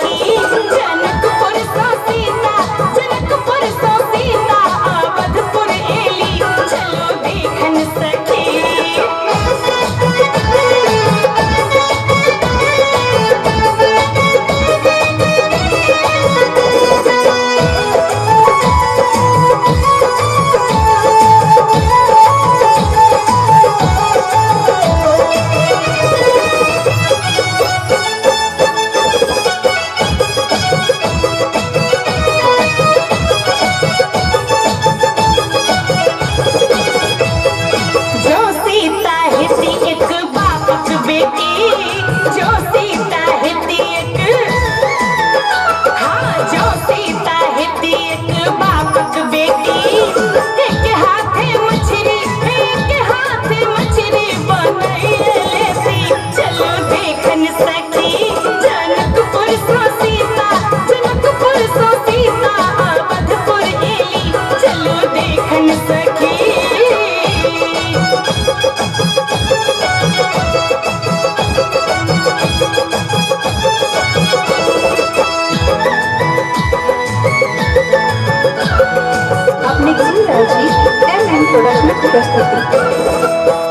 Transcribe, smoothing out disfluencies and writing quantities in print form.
सखी। जनकपुर सो सीता, जनकपुर सो सीता अवधपुर एली, चलो देखन सखी। जो सीता हेती एक बापक बेटी, जो सीता हेती एक, हाँ जो सीता हेती एक बापक बेटी, एक हाथे मछरी, एक हाथे मछरी बनैले, चलो देखन सखी। जनकपुर सो सीता, जनकपुर सो सीता अवधपुर एली, चलो देखन सखी। अपने सुन रहल छी एम एन प्रोडक्शनक प्रस्तुति।